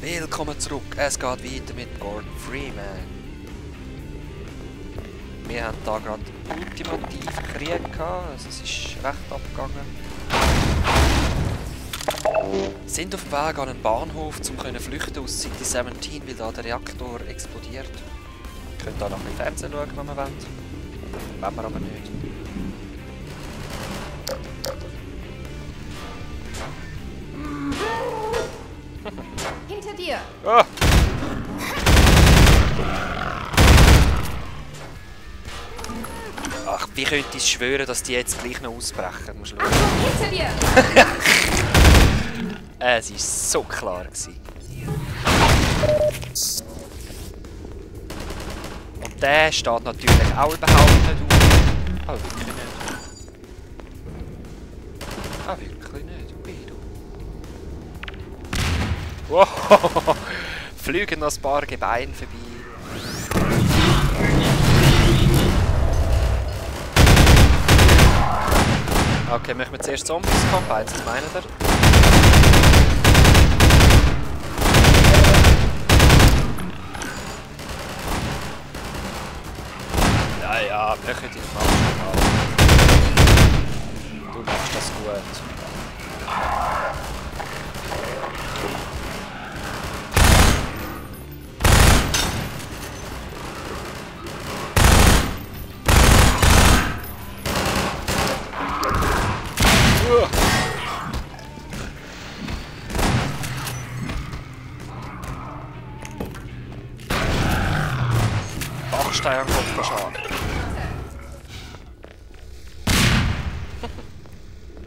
Willkommen zurück. Es geht weiter mit Gordon Freeman. Wir haben da gerade ultimativ Krieg gehabt, also es ist recht abgegangen. Sind auf dem Weg an einen Bahnhof, um flüchten aus City 17, weil da der Reaktor explodiert. Wir können da noch ein bisschen Fernsehen schauen, wenn wir wollen. Wollen wir aber nicht. Hinter dir! Oh. Ach, wie könnte ich schwören, dass die jetzt gleich noch ausbrechen? Musst du schauen. Hinter dir! Es war so klar gewesen. Und der steht natürlich auch überhaupt nicht auf. Ah, wirklich nicht. Ah, wirklich nicht. Ui, du. Wow! Fliegen noch ein paar Gebeine vorbei. Okay, machen wir zuerst Zombies combines, was meint ihr? Ja, ja, machen die mal. Du machst das gut. Bachstein am Kopf verschlagen.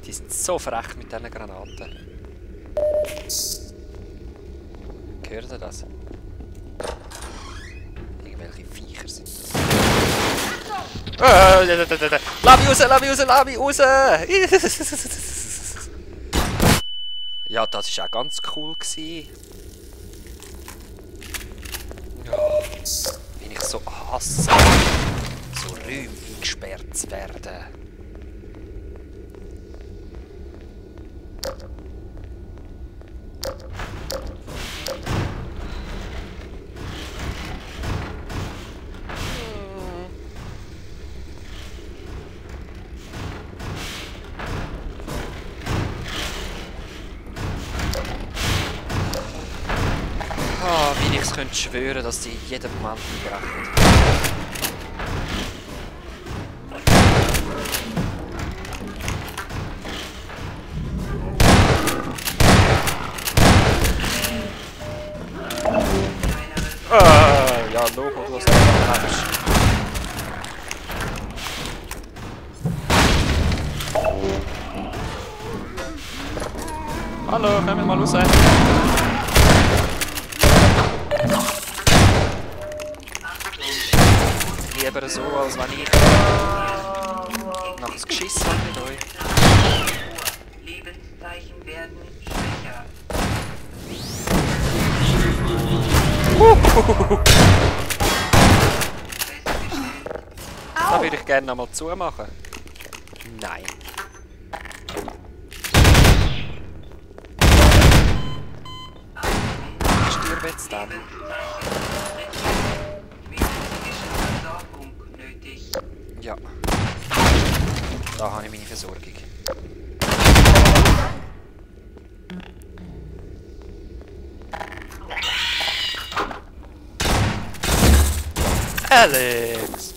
Die sind so frech mit diesen Granaten. Hört ihr das? Irgendwelche Viecher sind das. Lass mich raus, lass mich raus, lass mich raus! Ja, das war auch ganz cool. Oh, wenn ich so hasse, so Räume eingesperrt zu werden. Ah, wie ich es könnte schwören, dass die jeden Moment eingerechnet. Ja, Logo, du hast das falsch. Hallo, können wir mal raus? Lieber so, als wenn ich nach ein Geschiss habe mit euch. Lebenszeichen werden schwächer. Da würde ich gerne noch mal zumachen. Nein. Ich stirbe jetzt dann. Ja. Da habe ich meine Versorgung. Alex!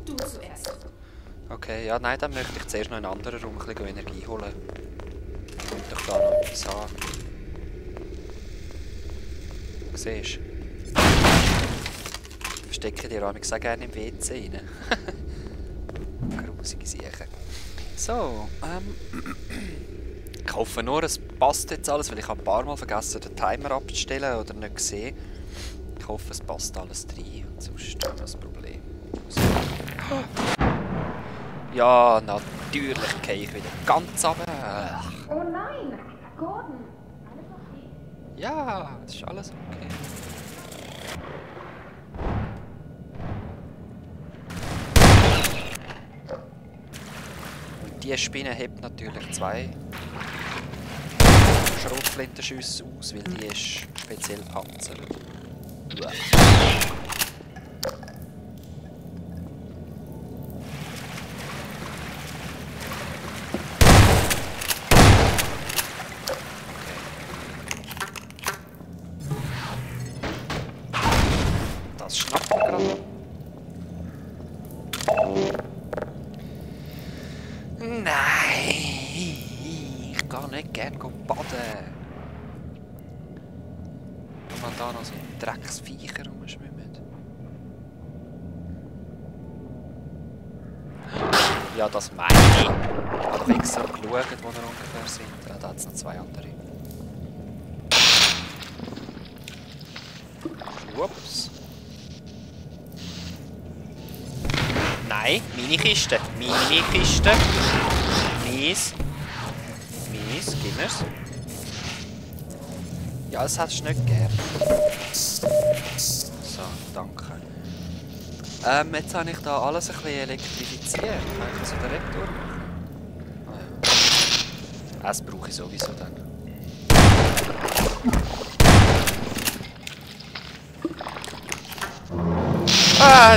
Du zuerst. Okay, ja, nein, dann möchte ich zuerst noch in einen anderen Raum ein bisschen Energie holen. Ich könnte doch da noch etwas haben. Siehst du? Verstecke dir auch sehr gerne im WC rein. Grusige Sachen. So, ich hoffe nur, es passt jetzt alles, weil ich habe ein paar Mal vergessen, den Timer abzustellen oder nicht gesehen. Ich hoffe, es passt alles rein, und sonst haben wir das Problem. Ja, natürlich gehe ich wieder ganz runter. Oh nein! Gordon! Alles okay? Ja, das ist alles okay. diese Spinne hebt natürlich 2 Schrotflintenschüsse aus, weil die ist speziell panzert. Uah. Das schnappt man gerade. Nein! Ich gehe nicht gerne baden. Und wenn da noch so Drecksviecher rumschwimmen. Ja, das meine ich. Ich habe doch extra geschaut, wo wir ungefähr sind. Ja, da hat es noch 2 andere. Ups. Nein, meine Kiste. Meine Kiste. Mies. Mies, gib mir's. Ja, das hättest du nicht gern. So, danke. Jetzt habe ich da alles ein bisschen elektrifiziert. Kann ich das wieder retour machen? Ah ja. Das brauche ich sowieso dann. Ah,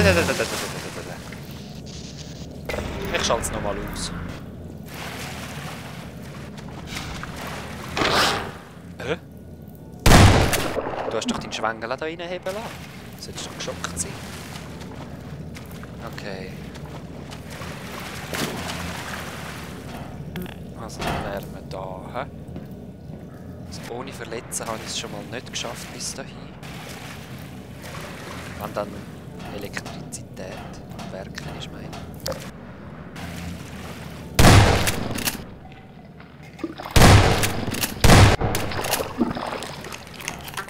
ich schalte es nochmal aus. Hä? Du hast doch deinen Schwengel da reinheben lassen. Du solltest doch geschockt sein. Okay. Also dann wären wir da. He? Also ohne Verletzen habe ich es schon mal nicht geschafft bis dahin. Wenn dann Elektrizität am Werken ist, meine ich.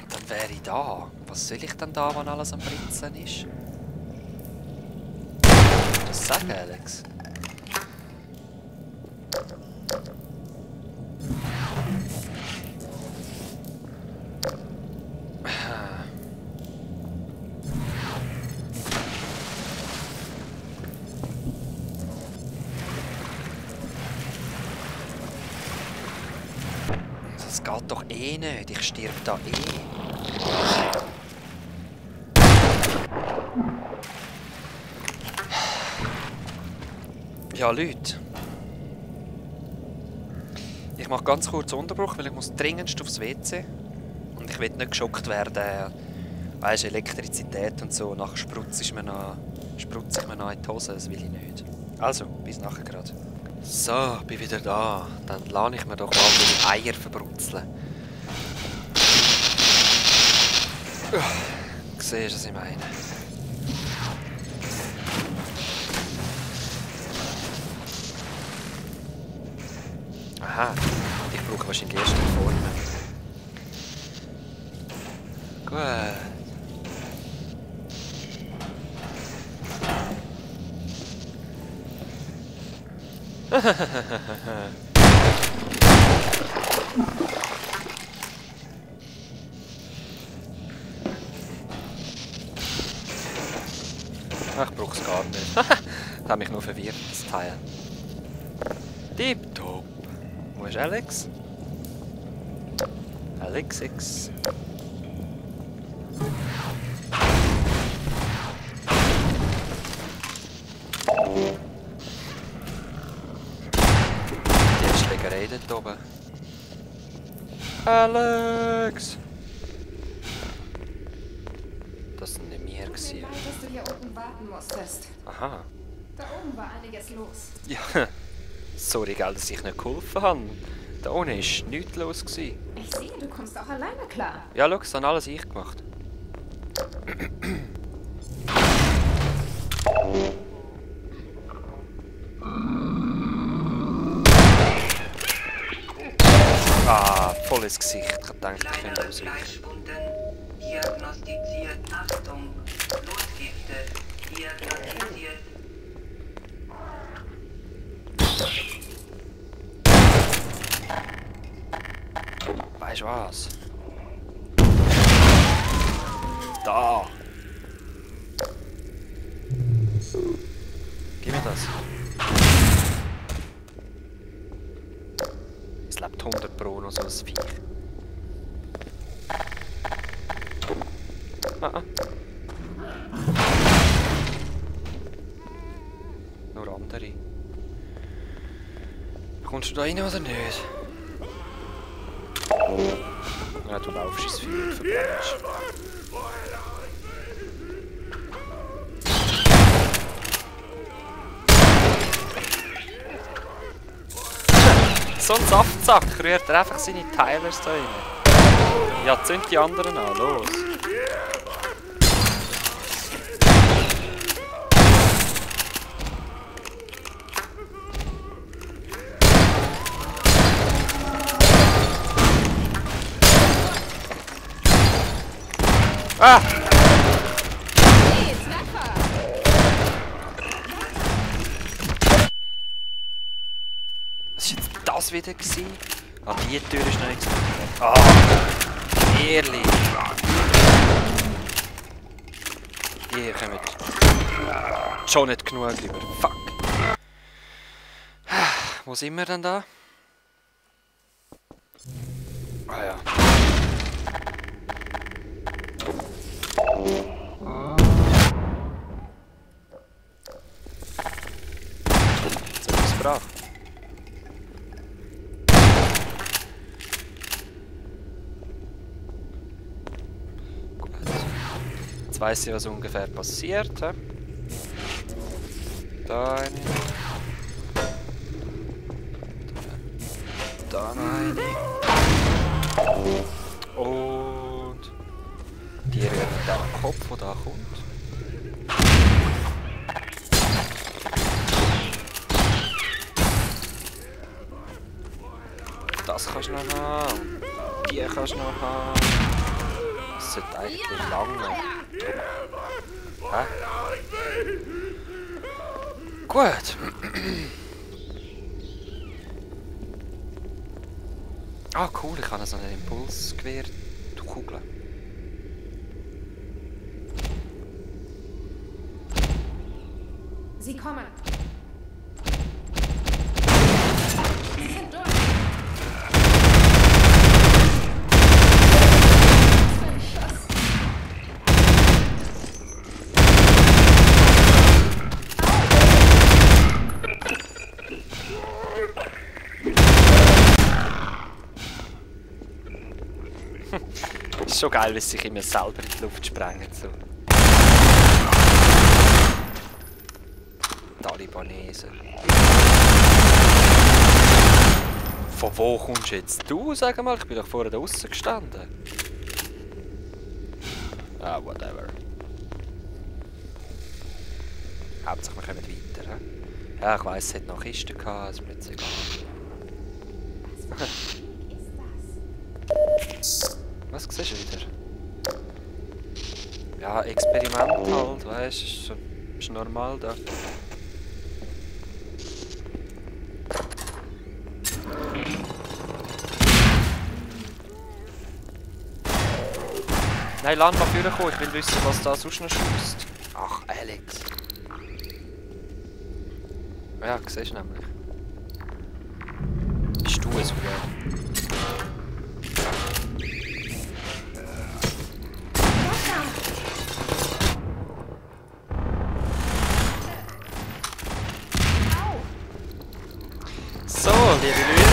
Dann wäre ich da. Was soll ich denn da, wenn alles am Britzen ist? Was sagen, Alex? Das geht doch eh nicht. Ich stirb da eh. Ja, Leute. Ich mache ganz kurz Unterbruch, weil ich muss dringendst aufs WC. Und ich will nicht geschockt werden. Weißt du, Elektrizität und so. Nachher sprutze ich mir noch in die Hose. Das will ich nicht. Also, bis nachher gerade. So, bin wieder da. Dann lasse ich mir doch mal meine Eier verbrutzeln. Siehst du, was ich meine? Aha, ich brauche wahrscheinlich erst die Formen. Gut. Ach, ich brauche es gar nicht. Das hat mich nur verwirrt, das Teil. Tipptopp. Wo ist Alex? Alex X. Die Schlägerei dort oben. Alex! Das sind nicht wir Tut mir gewesen. leid, dass du hier unten warten musstest. Aha. Da oben war einiges los. Ja. Sorry, gell, dass ich nicht geholfen habe. Da unten war nichts los gewesen. Ich sehe, du kommst auch alleine klar. Ja, schau, das habe alles ich gemacht. Ah, volles Gesicht. Ich hab gedacht, ich könnte Kleinere ausrücken. Fleischwunden. Diagnostiziert. Achtung. Blutgifte. Diagnostiziert. Weißt du was? Da! Gib mir das. Es lebt 100 Pro noch so ein Viech. Ah. Nur andere. Kommst du da rein oder nicht? Ja, du laufst ins Feuer und verbrennst. So ein Saftsack rührt er einfach seine Teilers da rein. Ja, zünd die anderen an, los! Ah! Hey, Treffer! Was war jetzt das wieder? Ah, die Tür ist noch nicht explodiert. Ah! Ehrlich! Hier kommt schon nicht genug rüber. Fuck! Wo sind wir denn da? Ah ja. Jetzt habe ich es brav. Gut. Jetzt weiss ich, was ungefähr passiert. He? Da eine. Da noch eine. Und die rühren den Kopf, der da kommt. Das kannst du noch haben. Die kannst du noch haben. Das sollte eigentlich lange. Hä? Gut. Ah, cool, ich habe so einen Impulsgewehr kugeln. Sie kommen. Sie sind durch. Was für ein Schuss. Ist schon geil, wie sie sich immer selber in die Luft sprengen. So. Talibanesen. Von wo kommst jetzt du? Sag mal, ich bin doch vorher draußen gestanden. Ah, whatever. Hauptsache wir kommen weiter. He? Ja, ich weiss, es hat noch Kisten gehabt, ist mir jetzt egal. Was siehst du wieder? Ja, Experiment halt, weißt du, ist normal da. Nein, lass mal vorkommen, ich will wissen, was da sonst noch schiesst. Ach, Alex. Ja, siehst du nämlich. Bist du es wieder? So, liebe Leute,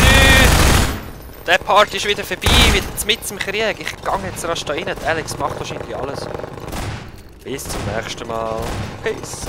der Part ist wieder vorbei, wieder mitten im Krieg. Ich gehe jetzt rasch da rein. Alex macht wahrscheinlich alles. Bis zum nächsten Mal. Peace.